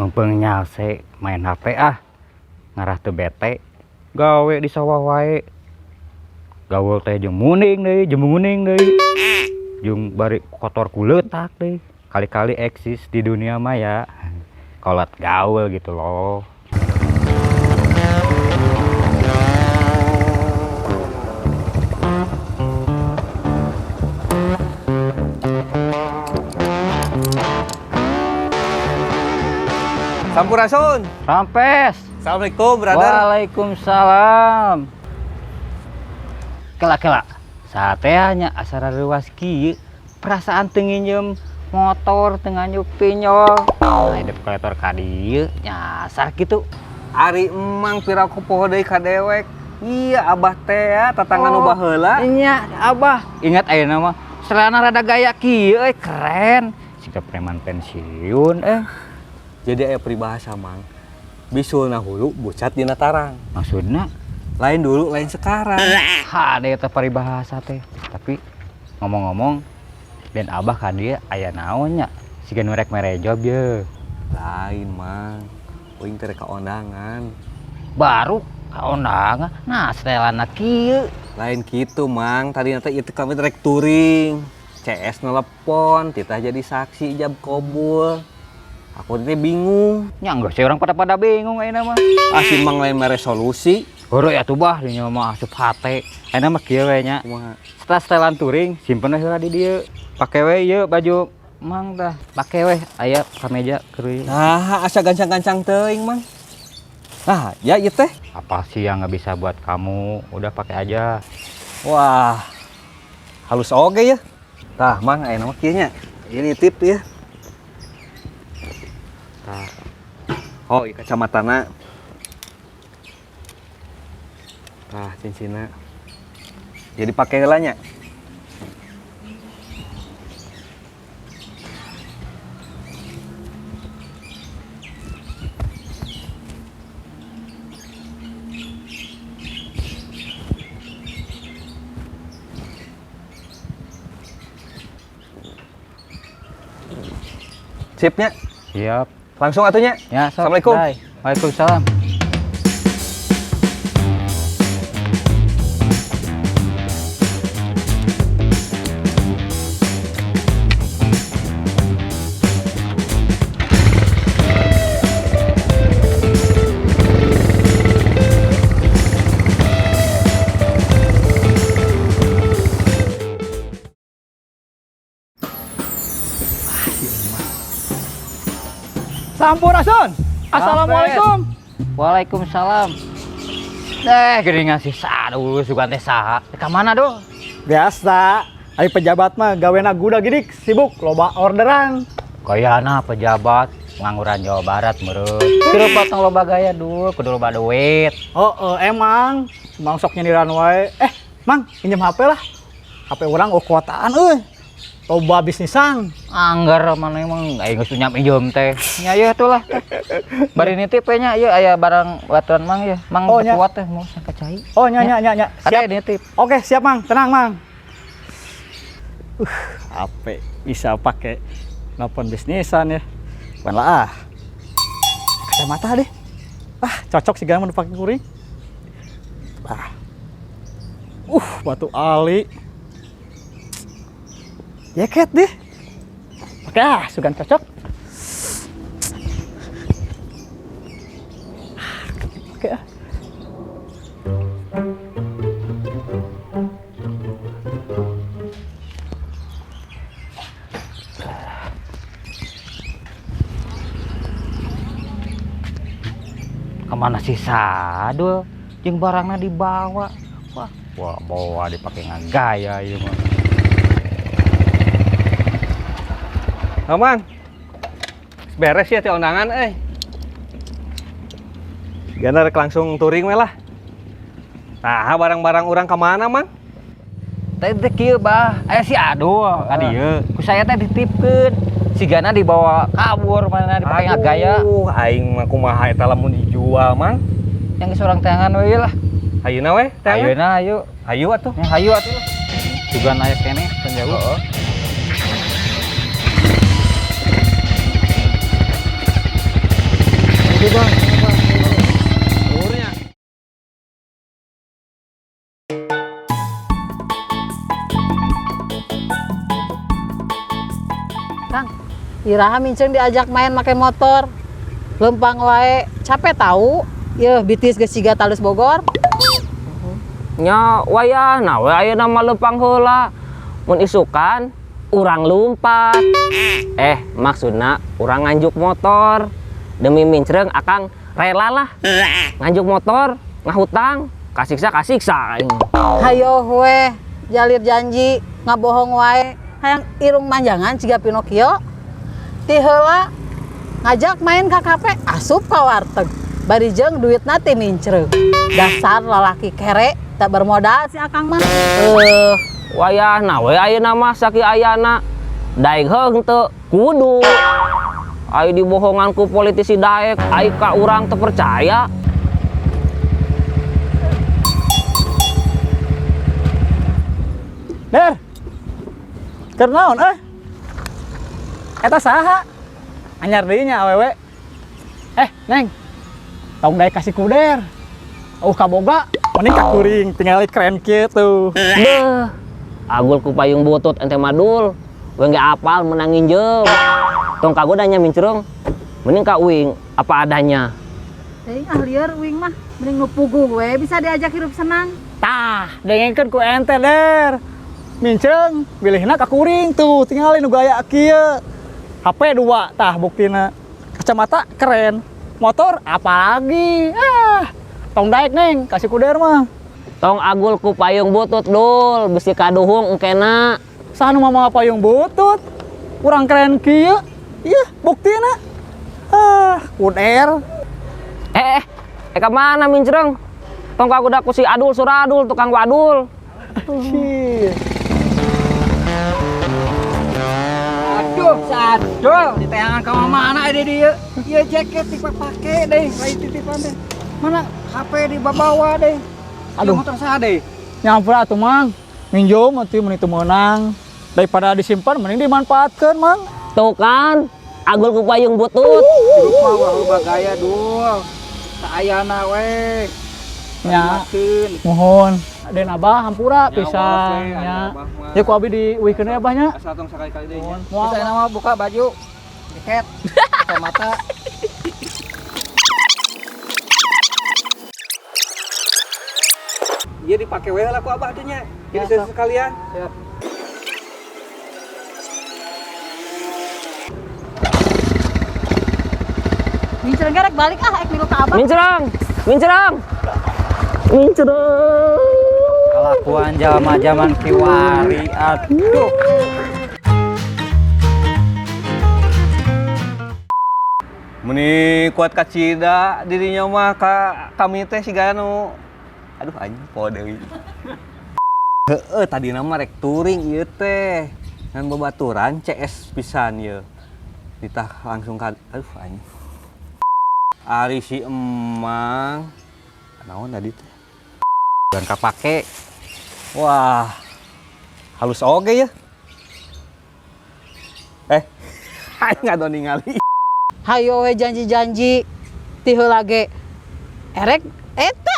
Mumpung nyalse main HP ah. Ngarah teu bete. Gawe di sawah wae. Gaul teh jeung muning deui, jeung muning deui. Jeung bari kotor kuleutak deui. Kali-kali eksis di dunia maya. Kolot gaul gitu loh. Sampurasun. Rampes. Assalamualaikum, brother. Waalaikumsalam. Kela-kela. Sateanya asara ruas kieu, perasaan teu nginjem motor, teu nganyuk pinyol. Nah, debt collector ka dieu nyasar kitu. Ari emang piraku poho deui ka dewek. Iya, abah teh ya, tatangga nu baheula. Nya, abah. Ingat ayeuna mah celana rada gaya kieu euy, keren. Siga preman pensiun eh. Jadi aya peribahasa, Mang. Bisulna hulu bucat dina tarang. Maksudna lain dulu, lain sekarang. Hade eta paribahasa teh. Tapi ngomong-ngomong dan abah ka dieu aya naon nya? Siga nu rek mere job ye. Lain, Mang. Uing teh rek ka ondangan. Baru ka ondangan. Nah, setelana kieu. Lain kitu, Mang. Tadi teh ieu teh kami rek touring. CS nelepon, titah jadi saksi ijab kabul. Aku teh bingung. Nya geus orang pada-pada bingung ayeuna mah. Ah, si Mang lain mere solusi. Heureut atuh bah dinya mah asup hate. Ayeuna mah kieu we nya. Kumaha? Setelah setelan touring simpen we heula di dieu. Pake we ieu baju Mang tah. Pake we aya kameja keur ieu. Nah, asa gancang-gancang teuing, Mang. Nah, ya ieu teh. Apa sih yang nggak bisa buat kamu? Udah pakai aja. Wah. Halus oge ya. Tah, Mang, ayeuna mah kieu nya. Ieu nitip ya. Tah. Oh, ieu kacamatana. Tah, cincinna. Jadi pake heula nya. Sipnya. Siap. Langsung atunya. Ya, sok. Assalamualaikum. Bye. Waalaikumsalam. Sampurasun. Assalamualaikum. Waalaikumsalam. Gini ngasih saduh sugan teh saha. Ka mana doh? Biasa, ari pejabat mah gawena guda gidik, sibuk loba orderan. Kayana pejabat pengangguran Jawa Barat meureun. Tiru potong loba gaya dul, kudu loba duit. Oh, emang, emang sok nyindiran wae. Mang, pinjam HP lah. HP urang oh kuotaan euy. Loba bisnisan. Anggar mana emang aing geus nyam injem teh. Nya ieu atuh lah. Bari nitip we nya ieu aya barang batuan Mang ya. Mang Oh, nya. kuat teh mau sangka cai. Oh, nya nya nya nya. Ada Siap. nitip. Oke, siap Mang. Tenang, Mang. HP bisa pakai nelpon bisnisan ya. Bukan lah ah. Kacamata deh. Ah, cocok sih mun dipake kuring. Ah. Batu ali. Jaket deh. Oke, ah, sugan cocok. Oke ah. Kemana sih Sadul? Jeung barangna dibawa. Wah, wah bawa dipake ngagaya ieu mah. Oh, Mang. Beres ya teh undangan euy. Gana rek langsung touring we lah. Nah, barang-barang urang ka mana, Mang? Teh teh kieu, Bah. Aya si Adul ka dieu. Ku saya teh dititipkeun. Sigana dibawa kabur mana dipake ngagaya. Aduh, aing mah kumaha eta lamun dijual, Mang? Yang geus urang teangan we lah. Ayeuna we, teangan. Ayeuna ayo. Hayu atuh. Ya, hayu atuh. Sugan aya keneh can jauh. Heeh. Oke, Bang. Umurnya. Kang, iraha minceng diajak main make motor. Lempang wae, capek tahu. Yeuh, bitis geus siga talus Bogor. Nya wayahna we ayeuna mah leumpang heula. Mun isukan urang lumpat. Maksudna urang nganjuk motor. Demi mincreng akang rela lah. Nganjuk motor, ngahutang, kasiksa-kasiksa aing. Hayo we, jalir janji, ngabohong wae. Hayang irung manjangan siga Pinocchio. Ti heula ngajak main ka kafe, asup ka warteg. Bari jeung duitna ti mincreng. Dasar lalaki kere, tak bermodal si akang mah. Wayahna we ayeuna mah sakieu ayana. Daek heung teu kudu. Ai dibohongan ku politisi daek, ai ka urang teu percaya. Der. Keur naon eh? Eta saha? Anyar deui nya awewe. Neng. Tong daek kasih kuder. Kaboga, mending ka kuring, tinggal keren kieu tuh. Beuh. Agul ku payung butut ente madul. We ge apal menang nginjem. Tong kagoda nya mincreng. Mending ka uing apa adanya. Teuing ah lieur uing mah, mending nu puguh we bisa diajak hirup senang. Tah, dengekeun ku ente Der. Mincreng, bilihna ka kuring tuh, tinggalin nu gaya kieu. HP 2 tah buktina. Kacamata keren. Motor apalagi? Ah, tong daek Neng, kasih kuder mah. Tong agul ku payung butut dul, bisi kaduhung engkena. Saha nu mamawa payung butut? Kurang keren kieu. Iya, buktina. Ah, kuder. Ka mana mincreng? Tong kagoda ku si Adul Suradul, tukang wadul. Cih. Aduh, sadul ditayangan ka mana ada dia. Ieu jaket dipake deh, lain titipan deh. Mana HP dibawa deh. Aduh. Motor saha deh. Nyampur atuh Mang. Minjem atuh mun itu meunang. Daripada disimpan mending dimanfaatkeun Mang. Tuh kan, agul ku payung butut. Hirup mah ulah loba gaya dul. Saayana we. Nya, Makeun. mohon. Den Abah hampura Nya, pisan we, nya. Abah mah. Ya ku abi diuihkeun we Abah nya. Asal tong sakali-kali deui nya. Moal. Bisa nama buka baju, jaket, kacamata. Iya dipake we lah ku Abah teh nya. Jadi sekalian. Siap. Mincreng gerek balik ah, ek milu ka Abah. Mincreng, mincreng. Mincreng. Kelakuan jalma zaman kiwari aduh. Meni kuat kacida dirinya mah ka kami teh siga nu aduh anjing poho deui. Heeh, tadina mah rek touring ieu teh. Ngan babaturan CS pisan ieu. Ditah langsung ka aduh anjing. Ari si emang naon tadi teh? Dan kapake. Wah. Halus oge ya. Aing ado ningali. Hayo we janji-janji ti heula ge. Erek eta.